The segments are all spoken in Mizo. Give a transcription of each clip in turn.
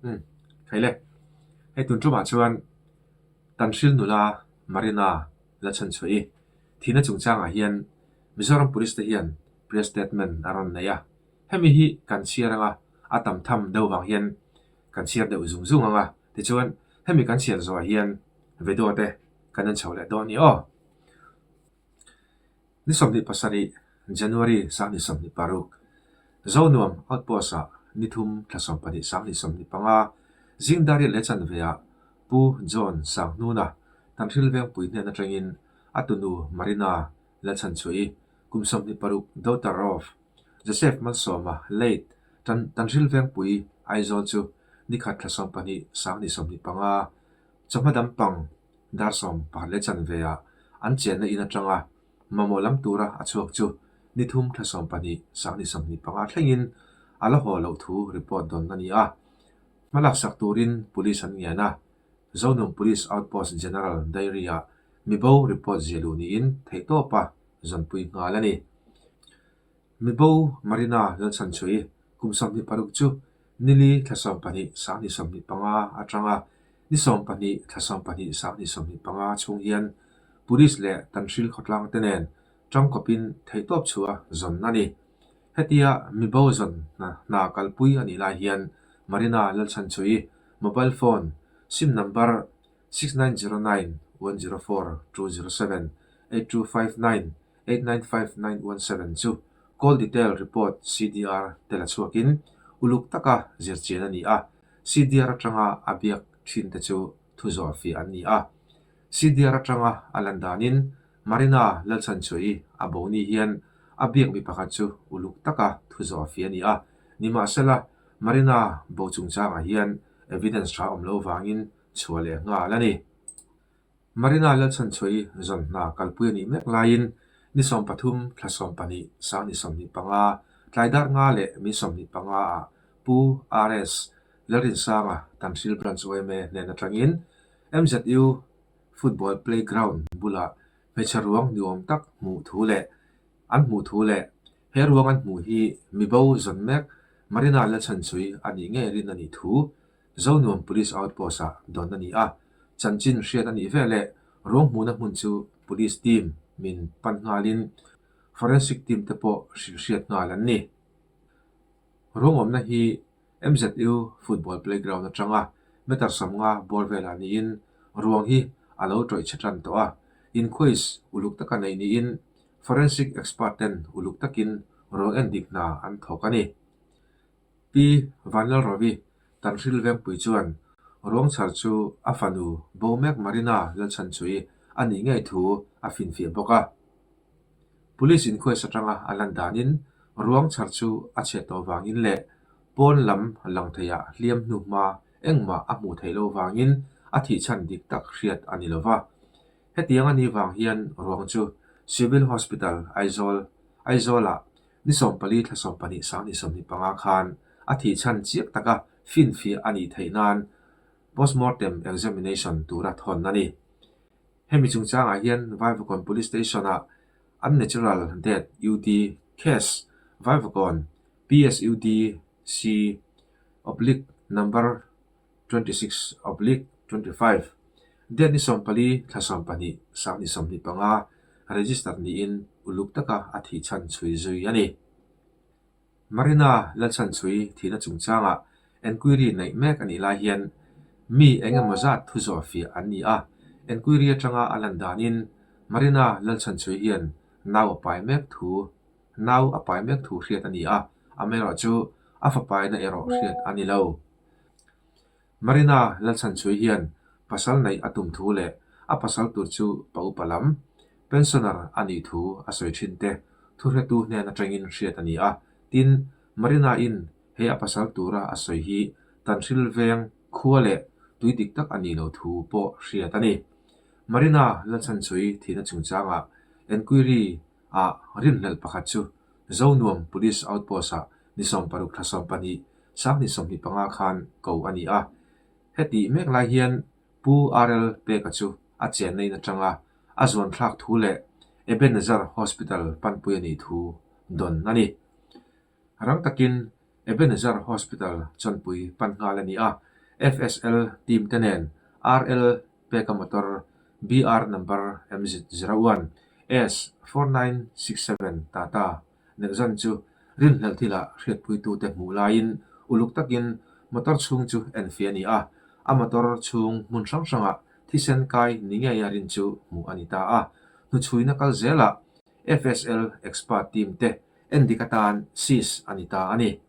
Umm Khaile, hei tun tumah chuan Tanhril nula Marina la chhan chhuah i thihna chungchangah hian Mizoram Police te hian press statement a rawn nei a. Hemi hi kan chhiar anga a tam tham deuh vang hian kan chhiar deuh zung zung ang a, tichuan hemi kan chhiar zawhah hian video te kan en chho leh dawn ni aw. Ni 27 January 2026, Zonuam Outpost-ah ni thum thla 12 2025 zingdar leh chanve ah Pu John Sanghnuna Tanhril Vengpui hnen atangin a tunu Marina Lalchhanchhuahi kum 26 daughter of Joseph Malsawma late Tanhril Vengpui Aizawl chu nikhat thla 12 2025 chawhma dampang Dar 11 leh chanve ah an chenna in atanga mamawh lam tura a chhuak chu ni thum thla 12 2025 thlengin a la haw loh thu report dawn a ni a. Hmalak sak turin Police an ngen a, Zonung Police Outpost General Diary ah mibo report ziah luh niin theihtawpa zawnpui nghal a ni. Mibo Marina Lalchhanchhui kum 26 chu nili thla 12 2025 atanga ni 12 thla 12 2025 chhung hian Police leh Tanhril khawtlang te nen tangkawpin theihtawp chhuah zawn a ni. Hetia mibo zawn hna kalpui a nih lai hian Marina Lalchhanchhui mobile phone sim number 6909 104 207 8259 895917 chu Call Detail Report, CDR, te la chhuakin uluk taka zirchian a ni a, CDR atanga a biak thin te chu thu zawh fiah an ni a. CDR atanga a lan danin Marina Lalchhanchhuahi a bo ni hian a biak mi pakhat chu uluk taka thu zawh fiah a ni a, nimahsela Marina bo chungchangah hian evidence tha awm lo vangin chhuah leh nghal a ni. Marina Lalchhanchhuahi zawn hna kalpui a nih mek laiin ni 13 thla 12 sang ni 25 tlai dar nga leh mi 25 ah Pu RS Lalrinsanga Tanhril Branch yma hnen atangin MZU Football Playground bulah hmeichhe ruang ni awm tak hmuh thu leh an hmuh thu leh he ruang an hmuh hi mibo zawn mek Marina Lalchhanchhui a nih ngei rin a nih thu Zonuam Police Outpost-ah dawn a ni a, chanchin hriat a nih veleh ruang hmuhna hmun chu Police team min pan nghalin Forensic team te pawh hrilh hriat nghal an ni. Ruang awmna hi MZU Football Playground atanga meter 50 bawr velah niin ruang hi a lo tawih chhe tan tawh a, inquest uluk taka neih niin Forensic expert ten uluk takin ruang endik hna an thawk a ni. Pi Vanlalrawi Tanhril Vengpui chuan ruang chhar chu a fanu bo mek Marina Lalchhanchhui a nih ngei thu a finfiah bawk a. Police inquest atanga a lan danin ruang chhar chu a chhiat tawh vangin leh pawn lam lang theiah hliam hnu hma engmah a hmuh theih loh vangin a thih chhan dik tak hriat a ni lova. Hetiang a nih vang hian ruang chu Civil Hospital Aizawl Aizawlah Ni 14 thla 12 sang ni 25 khan a thih chhan chiak taka finfiah a nih theih nan postmortem examination tura thawn a ni. Hemi chungchangah hian Vaivakawn Police Station-ah Unnatural Death, UD, case Vaivakawn PSUD C oblique number 26 oblique 25 date ni 14 thla 12 sang ni 25 register niin uluk taka a thih chhan chhui zui a ni. Marina Lalchhanchhui thihna chungchangah enquiry neih mek a nih lai hian mi eng emaw zat thu zawh fiah an ni a, enquiry atanga a lan danin Marina Lalchhanchhui hian nau a pai mek thu nau a pai mek thu hriat a ni a, amaherawhchu a fapaina erawh hriat a ni lo. Marina Lalchhanchhui hian pasal neih a tum thu leh a pasal tur chu pa upa lam, pensioner, a nih thu a sawi thin te thuhretu hnen atangin hriat a ni a. Tin, Marina-in he a pasal tura a sawi hi Tanhril veng khua leh tui dik tak a nih loh thu pawh hriat a ni. Marina Lalchhanchhui thihna chungchangah enquiry ah rinhlelh pakhat chu Zonuam Police Outpost-ah ni 16 thla 12 Sanghni 25 khan ko a ni a. Hetih mek lai hian Pu RL Peka chu a chenna in atanga a zuan thlak thu leh Ebenezer Hospital panpui a nih thu dawn a ni. Rang takin Ebenezer Hospital chawnpui pan nghal a ni a. FSL team te nen RL peka motor BR number MZ01 S4967 Tata Nexon chu rinhlelh thilah hriatpuitute hmuh laiin uluk takin motor chhung chu enfiah a ni a, a motor chhung hmun hrang hrangah thisen kai ni ngeia rin chu hmuh a ni ta a. Hnuchhuina kal zelah FSL expert team te endik atan seize a ni ta a ni.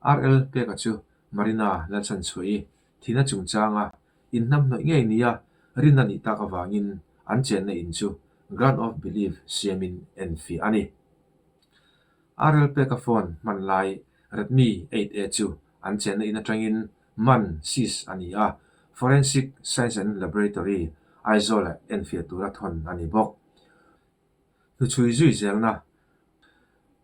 RL peka chu Marina Lalchhanchhuahi thihna chungchanga inhnamhnawih ngei nia rin a nih tak avangin an chenna in chu Ground of Belief siamin enfiah a ni. RL peka phone hman lai Redmi 8A chu an chenna in atangin man seize a ni a, Forensic Science and Laboratory, Aizawl-ah enfiah tura thawn a ni bawk. Hnuchhui zui zelna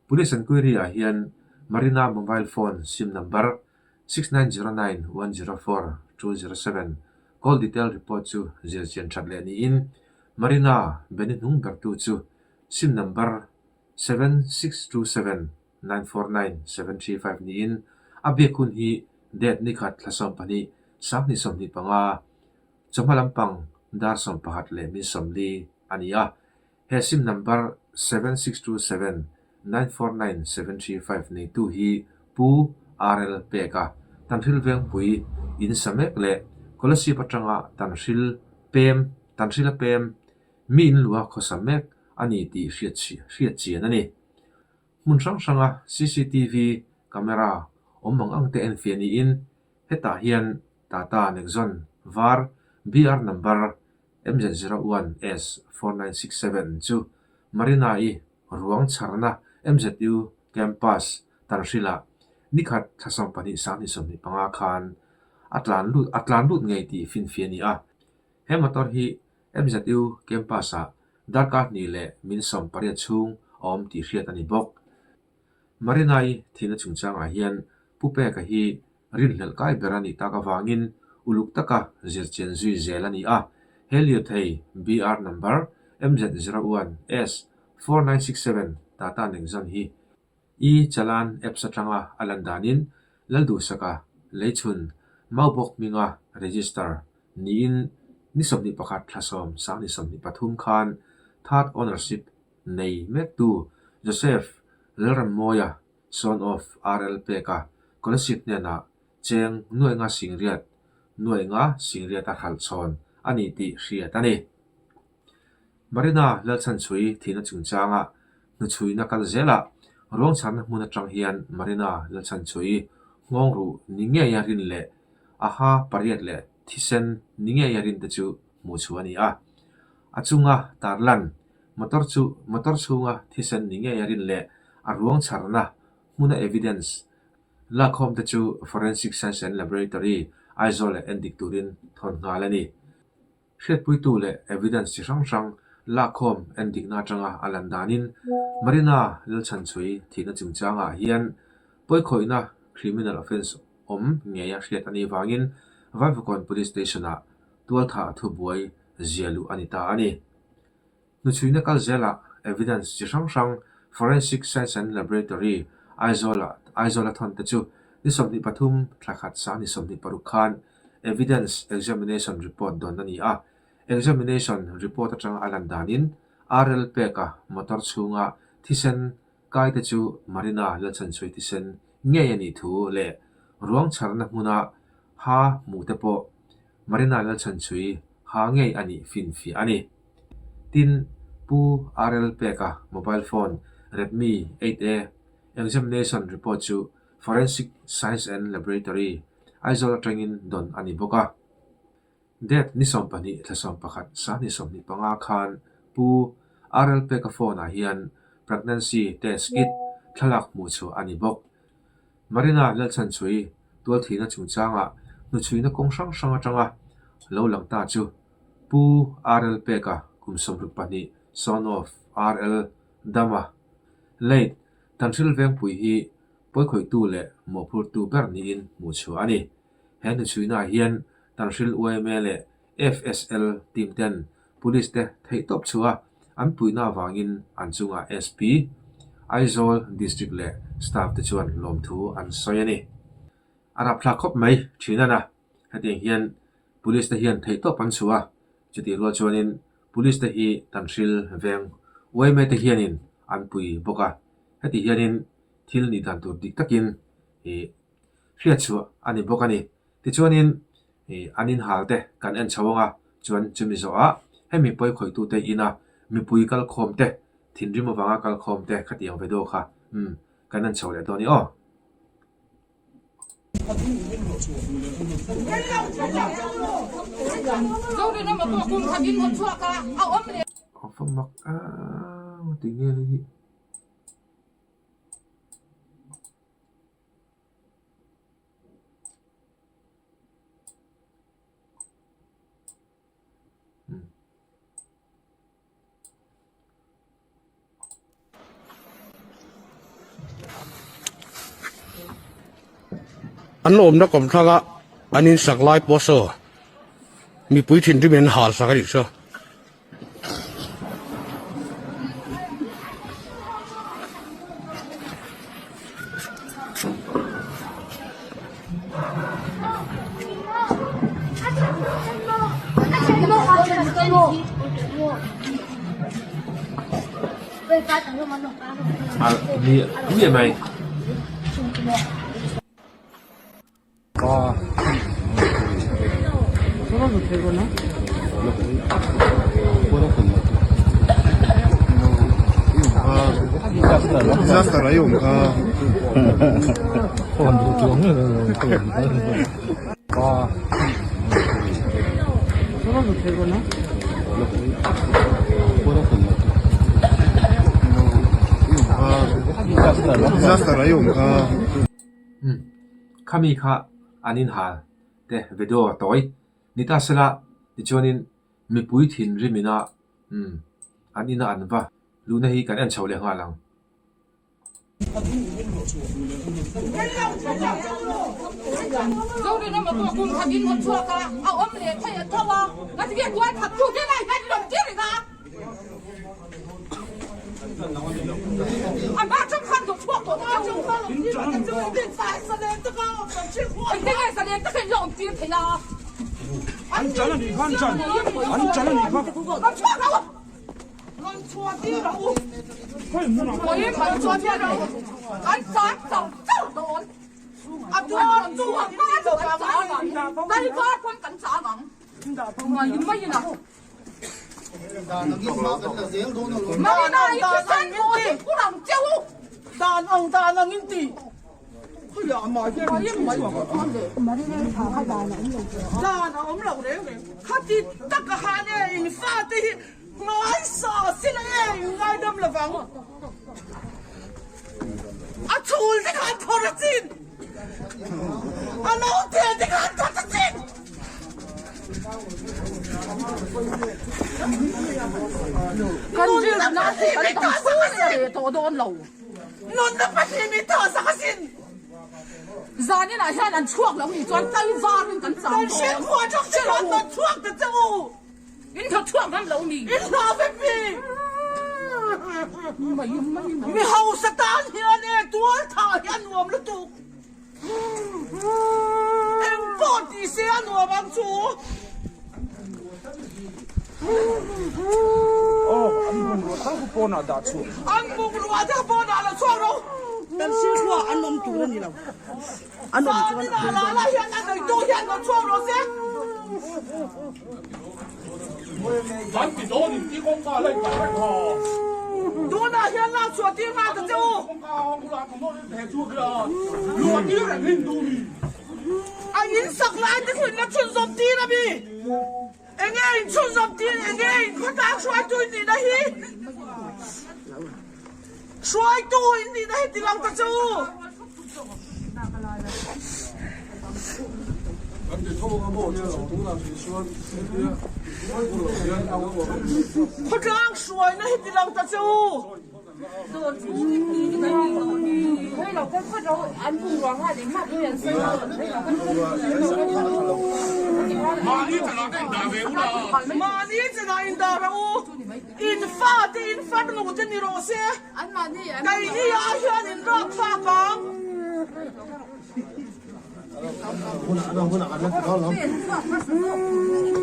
Police enquiry-ah hian Marina mobile phone sim number 6909104207 call detail report chu zirchian that leh niin Marina beni hnung bertu chu sim number 7627949735 niin a biak hun hi date nikhat thla 12 2025 Chawhma lampang dar 11 leh min 40 a ni a. He sim number 7627949735 neitu hi Pu RL Peka, Tanhril Vengpui in sa mek leh Kolasib atanga Tanhril pem Tanhrila pem mi in lua khawsa mek a ni tih hriat chian a ni. Hmun hrang hranga cctv camera awm ang ang te enfiah niin hetah hian Tata Nexon var BR number MZ01S4967 chu Marina-i ruang chharna MZU campus Tanhril-ah nikhat thla 12 2025 khan a tlan lut a tlan lut ngei tih finfiah a ni a. He motor hi MZU campus-ah darkar hnih leh min 18 chhung a awm tih hriat a ni bawk. Marina-i thihna chungchangah hian Pu Peka hi rinhlelh kai ber a nih tak avangin uluk taka zirchian zui zel a ni a. He lirthei BR number MZ01S4967 Tata Nexon hi e-challan apps atanga a lan danin Lalduhsaka leichhun Maubawk hminga register niin ni 21 thla 10 2023 khan third ownership nei mektu Joseph Lalrammawia Son of RL Peka Kolasib hnenah cheng nuainga singriat nuainga singriat a hralh chhawn a ni tih hriat a ni. Marina Lalchhanchhui thihna chungchanga hnuchhuina kal zelah ruangchharna hmun atang hian Marina Lalchhanchhui nghawng ruh ni ngeia rin leh a ha pariat leh thisen ni ngeia rin te chu hmuh chhuah a ni a. A chunga tarlan Motor chu motor chhunga thisen ni ngei a rin leh a ruang chharna hmuna evidence lakhawm te chu Forensic Science and Laboratory, Aizawl ah endik turin thawn nghal a ni. Hriatpuitu leh evidence chi hrang hrang lakhawm endikna atanga a lan danin Marina Lalchhanchhui thihna chungchangah hian pawikhawihna criminal offence awm ngeia hriat a nih vangin Vaivakawn Police Station-ah tualthah thubuai zia luh a ni ta a ni. Hnuchhuina kal zelah evidence chi hrang hrang Forensic Science and Laboratory, Aizawl-ah Aizawl a thawn te chu ni 23 thla khat sang ni 26 khan Evidence Examination Report dawn a ni a. Examination Report atanga a lan danin RL peka motor chhunga thisen kai te chu Marina Lalchanchhui thisen ngei a nih thu leh ruang chharna hmuna ha hmuh te pawh Marina Lalchhanchhui ha ngei a nih finfiah a ni. Tin, Pu RL Peka mobile phone Redmi 8A examination report chu Forensic Science and Laboratory, Aizawl atangin dawn a ni bawk a. Date ni 12 thla 11 sang ni 25 khan Pu RL Peka phone ah hian pregnancy test kit thlalak hmuh chhuah a ni bawk. Marina Lalchhanchhui tualthihna chungchangah hnuchhuina kawng hrang hrang atanga lo lang ta chu Pu RL Peka kum 62 son of RL Dama late Tanhril Vengpui hi pawikhawihtu leh mawhphurtu ber niin hmuh chhuah a ni. He hnuchhuinaah hian Tanhril yma leh FSL team ten Police te theihtawp chhuah a an puihna avangin an chungah SP, Aizawl District leh staff te chuan lawmthu an sawi a ni. A rapthlak khawp mai thin a na. Hetiang hian Police te hian theihtawp an chhuah a, chutih rual chuanin Police te hi Tanhril veng yma te hianin an pui bawk a, heti hianin thil nih dan tur dik takin ih hriatchhuah a ni bawk a ni. Tichuanin ih an inhal te kan en chho ang a, chuan chumi zawhah hemi pawikhawih tute ina mipui kalkhawm te, thinrim avanga kalkhawm te khatiang video kha umm kan en chho leh dawn i aw. A va mak ang tinge hei hi. An awmna kawmthlang a an insak lai pawh saw mipui thinrim in an hal sak a nih chu. Miah mai. Umm khami kha an inhal te video a tawi ni ta sela tichuanin mipui thinrim ina umm an ina an va luhna hi kan en chho leh nghal ang.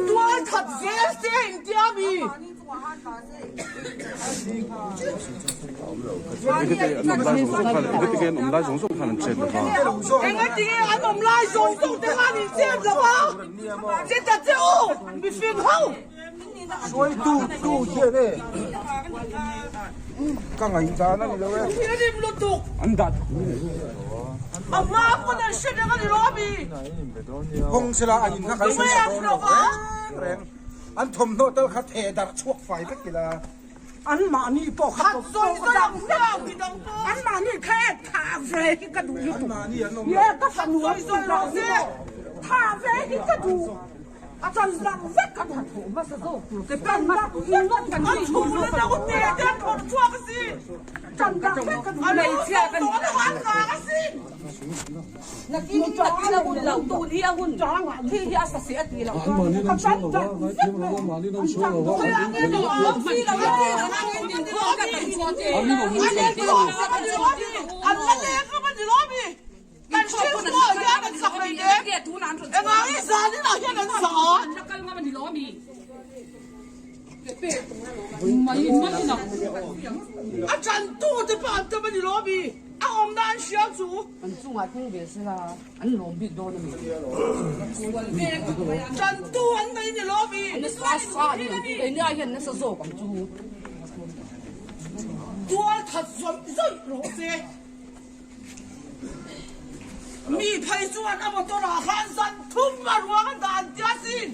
Tual that zel se in tia mi. Engatinge an awm lai zawng zawng te khan in chet lo a, che ta che u, mihring ho. Hruaitu tu hian e ka ngaihdan a ni lo e. Thianim lutuk. An dah A hma pawn an hre reng a ni lo a mi. Kawng sela an in kha kan sawi sa dawn lo reng reng. An thawmhnaw tal kha theh darh chhuak fai vek ila. An mahni pawh kha Sawi sawi ang hmiang ti dang pawh. An mahni kha e thah ve hi ka duh lutuk. Ye ka fanu a sawi rawh se. Thah ve hi ka duh. A chan dang vek ka duh. Hmasa zawk tur te pan hmasa in ngawt kan An chhung na dang te te an phawrh chhuak a sin. Chan dang vek ka duh. A lo saw tawh a han vang a sin. Nakin nakin a hun lo tun hi a hun khi hi a saseh a ti lo. Ka chan dang vek mai. An chan dang Khawi ah nge lo awm si lo a An la leng ngam a ni lo mi. Kan hrilh pawh hian an sak rei nen engah nge zanin ah hian an sa a? A tantu te pawh an tam a ni lo mi? A awmna an hria chu. An chungah thleng ve sela an lawm bik dawn a mi? Tantu an nei ni lo mi? Keini ai hian nasa zawk ang chu. Tual that zawih zawih rawh se. Mi phei chuan a motor ah khan zan thum a ruang a dan tia sin.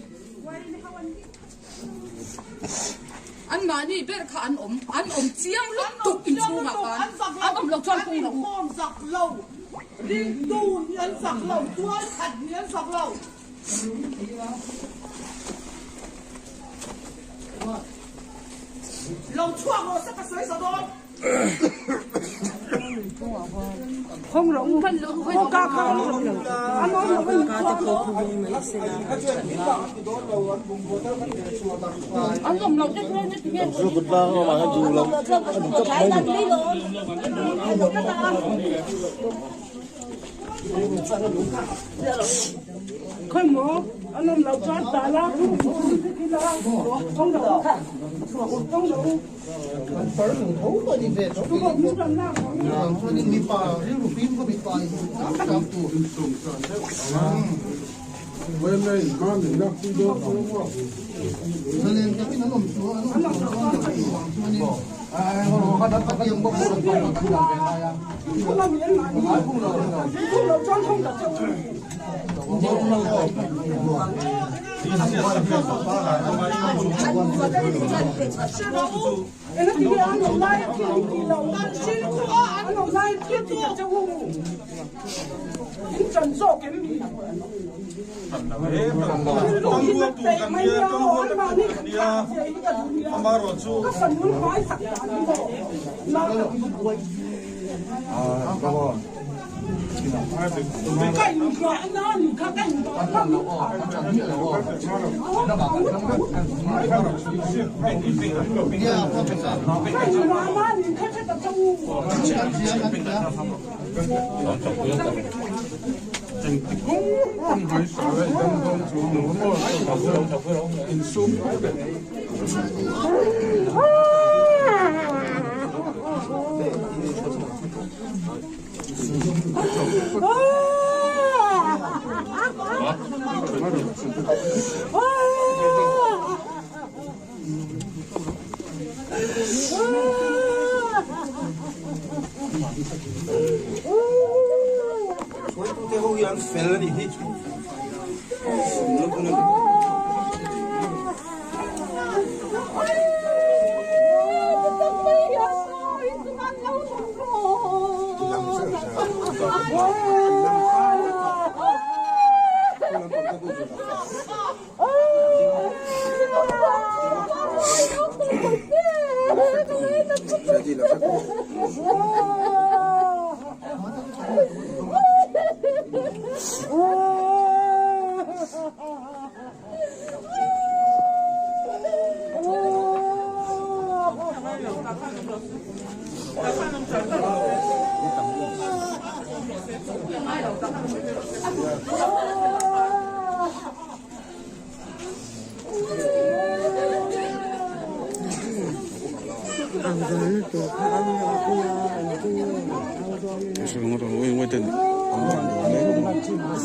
An mahni ber kha an awm an awm chiang lutuk inchhungah khan an awm lo chuan kung lo. An inkhawm zak lo, ringtu nih an zak lo, tualkhat nih an zak lo. Lo chhuak rawh se ka sawi za dawn. An far lo tho a ni ve tho ang chuanin mipa rilru fim khaw mipa in duh chang chang tur zalen takin an awm chu an awm tawh chuan ka tih vang chuanin hetiang bawk chu an awm ve ngai a. Hruaitute ho hi an fel a nih hi.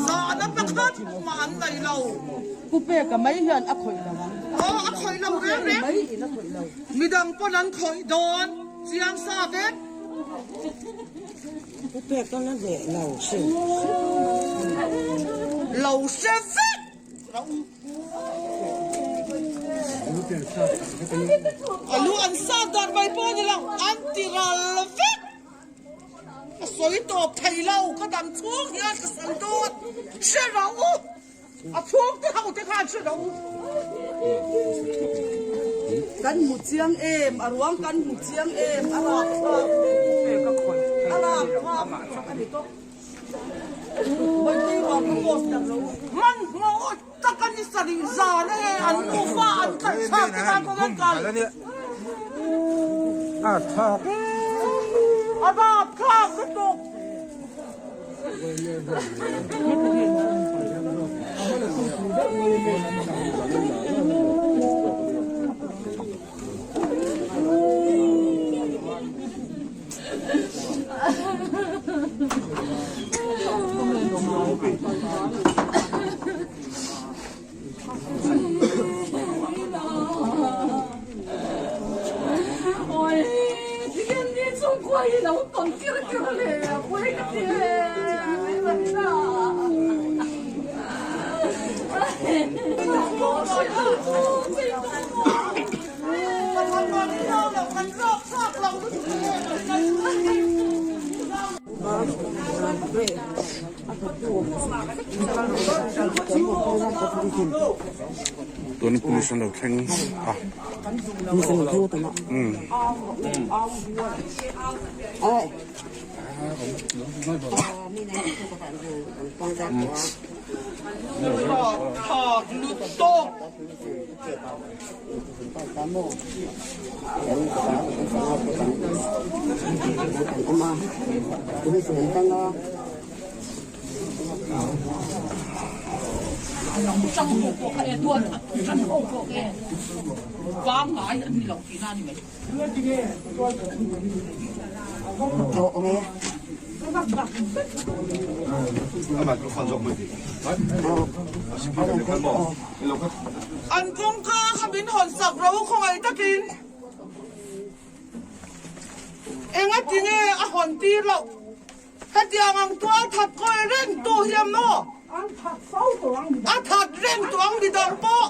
Zahna pakhat mah an nei lo. Pu Peka mai hian a khawih lo ang. Aw a khawih lo reng reng. Mai in a khawih lo. Midang pawn an khawih dawn chiang sa vek. Pu Peka la leh lo hre. Lo hre vek rawh u. A lu an sat dan mai pawh a ni lo, an ti ral vek. Ka sawi tawp thei lo, ka dam chhung hian ka sawi dawn. Hre rawh u, a chhungte ho te khan hre rawh u. Kan hmu chiang em, a ruang kan hmu chiang em, a rap thlak, a rap thlak a ni tawp. Hmanhmawh tak a ni sarih zan e, an nufa an kal thlak te khan kawng an kal. A rap thlak lutuk. Tuna police an lo thleng a. An kawngka kha min hawn sak ro khawngaih takin engati nge a hawn tir loh? Hetiang ang tual that kawi reng tu hian maw a that reng tu ang midang pawh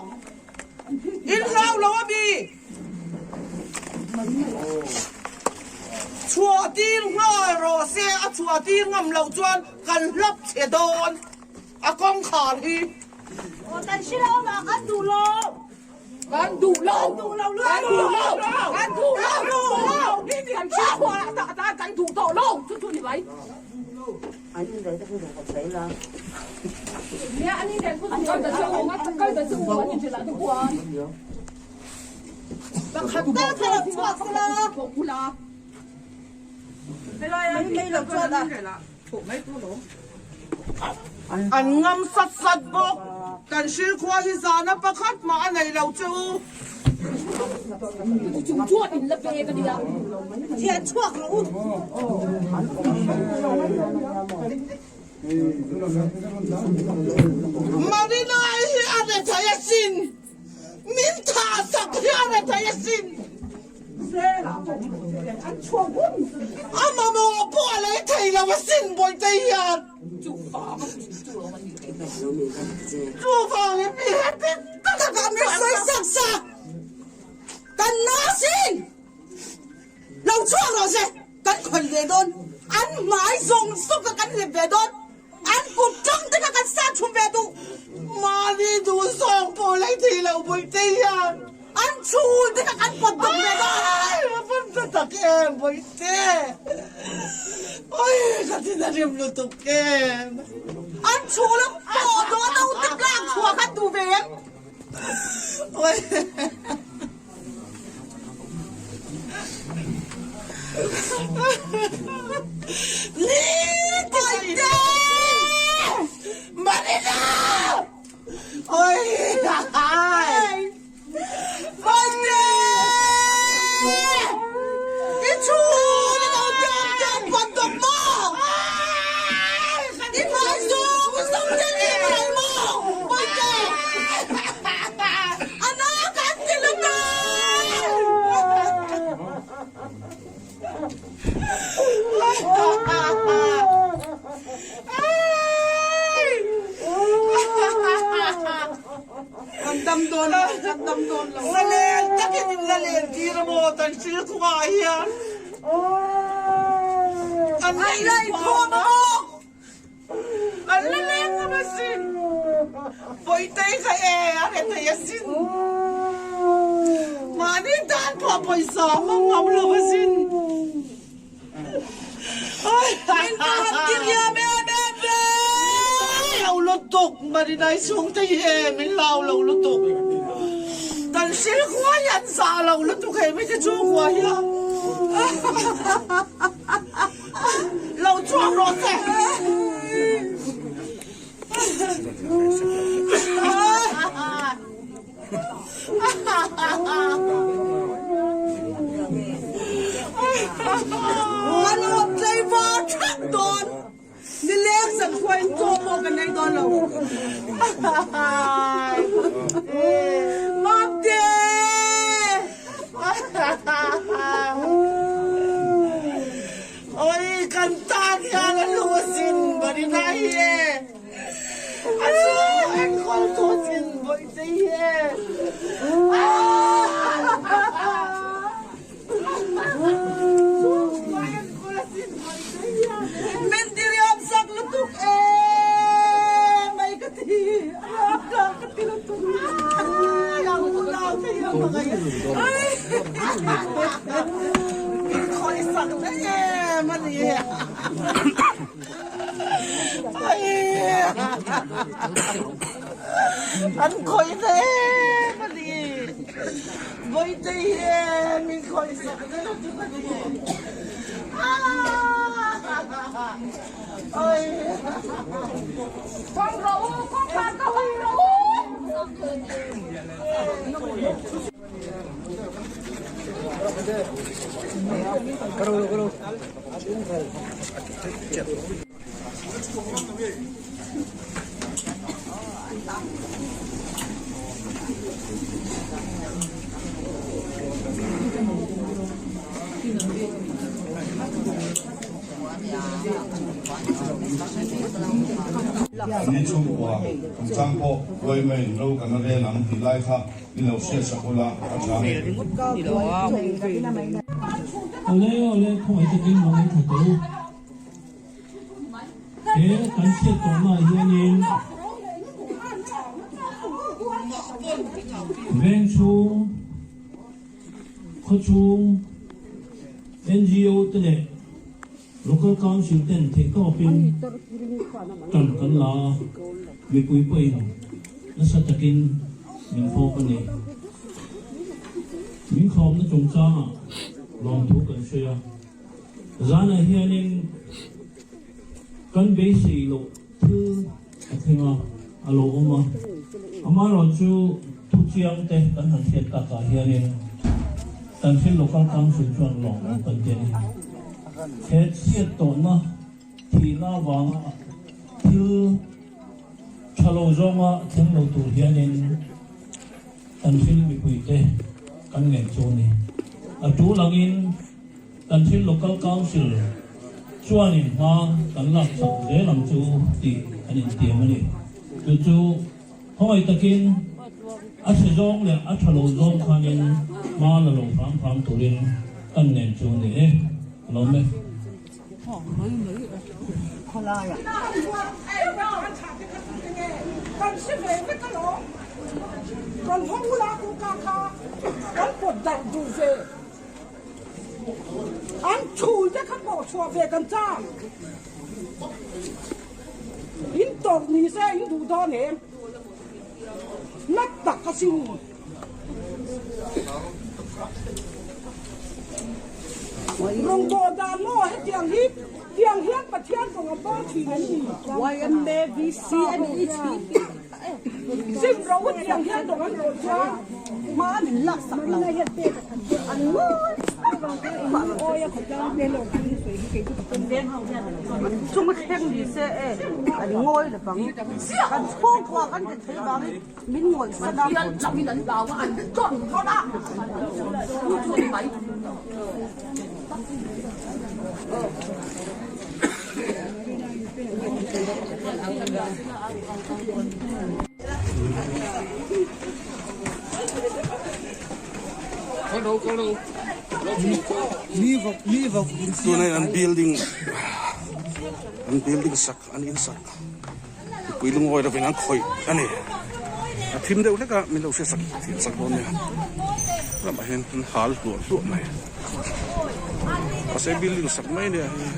in hlau lo a mi? Chhuah tir nghal rawh se, a chhuah tir ngam loh chuan kan hlap chhe dawn a kawngkhar hi. Kan hre lo mah kan duh lo. Kan duh lo. Kan duh lo. Kan duh lo. Kan hre khuah ah tah kan duh tawh lo chu chu ni mai. Pakhat tal kha lo chhuak sela. An ngam sat sat bawk. Kan hrilkhua hi zana pakhat mah a nei lo che u. Marina-i hi a rethei asin. Min thah sak hi a rethei asin. A mamawh pawh a lei thei lo asin Bawihte hian. Chuvangin mi heti taka kan mi sawi sak sak Kan na asin! Lo chhuak rawh se, kan khawih ve dawn. An hmai zawng zawng kha kan hlep ve dawn. An kut tang te kha kan sa chhum ve duh. Mahni duh zawng pawh lei thei lo Bawihte hian. An chhul te kha kan pawt dawk ve dawn. Ai a van ta tak em Bawihte. Oi ka thin a rim lutuk em. An chhul a pawh dawn a ute tlak chhuah khan duh ve em. Oi. I hmai zawng zawng te ni ral maw? Bawihte! A na kan ti lutuk! Kan dam dawn lo, kan dam dawn lo. Zalen takin in la len tir a maw tan hril khungah hian. An la inkhawm a maw? An la leng ngam asin. Pawitei kha e a re thei asin. Mahni tan pawh pawisa a hmang ngam lo asin. Min va han ti riam em em ve! Min hlau lutuk Marinai chhungte hi e min hlau lo lutuk. Kan hril khua hi an zah lo lutuk hei mite chhungkua hian. Lo chhuak rawh che. Kan awm tlei var thak dawn. Nileng zan khuain chaw pawh kan ei dawn lo. Mamte! Oi, kan tan hian a lu asin, Marina hi e. A chu enkawl tu asin, Bawihte hi e. Min diriam sak lutuk e mai ka ti ka ti lutuk Min khawih sak em a ni. An khawih na em a ni. Vawitei hi min khawih sak na lutuk a ni. Kawng rawh u, kawngkhar ka hawng rawh u. Ni chhungkua chungchang pawh Ruaimaiin ro kan la rel ang tih lai kha i lo hriat sak ula a tha e. Awle awle khawngaih takin lo ngaithla teh u. He kan chhiat tawhnaah hianin veng chhung, khaw chhung, NGO te leh Local Council ten theihtawpin tan kan la a, mipui pawhin nasa takin min fawp a ni. Min thlawpna chungchangah lawmthu kan sawi a, zanah hianin kan beisei loh thil a thleng a, a lo awm a, amaherawhchu thuchiang te kan han hriat takah hianin kan thil Local Council chuan lawm awm kan ti a ni. He chhiat tawhna thihna avanga thil tha lo zawnga thleng lo tur hianin kan thil mipuite kan ngen chu a ni. A tul angin kan thil Local Council chuanin hma kan lak chak zel ang chu tih kan intiam a ni. Chu chu khawngaih takin a chhe zawng leh a tha lo zawng khanin hma la lo hram hram turin kan ngen chu a ni e. Ka lawm e. An chhul te kha pawh chhuah ve kan chang. In tawrh ni se in duh dawn em? Nat tak a sin. Rawngbawh dan maw hetiang hi tiang hian Pathian kawng a bawl thin an ni. Sim ro tiang hian rawng an rawh chuan hma an in lak sak lo. An ngawi. Chung thleng ni se e an ngawi lovang kan chhungkua kan ti thei vangin min ngawih san a. Tunah hian an building an building sak an in sak mipui lungawi lovin an khawih a ni a thim deuh hlek a min lo hre sak thiam sak dawn nia ramah hian an hal hluah hluah mai mahse building sak mai ania hei.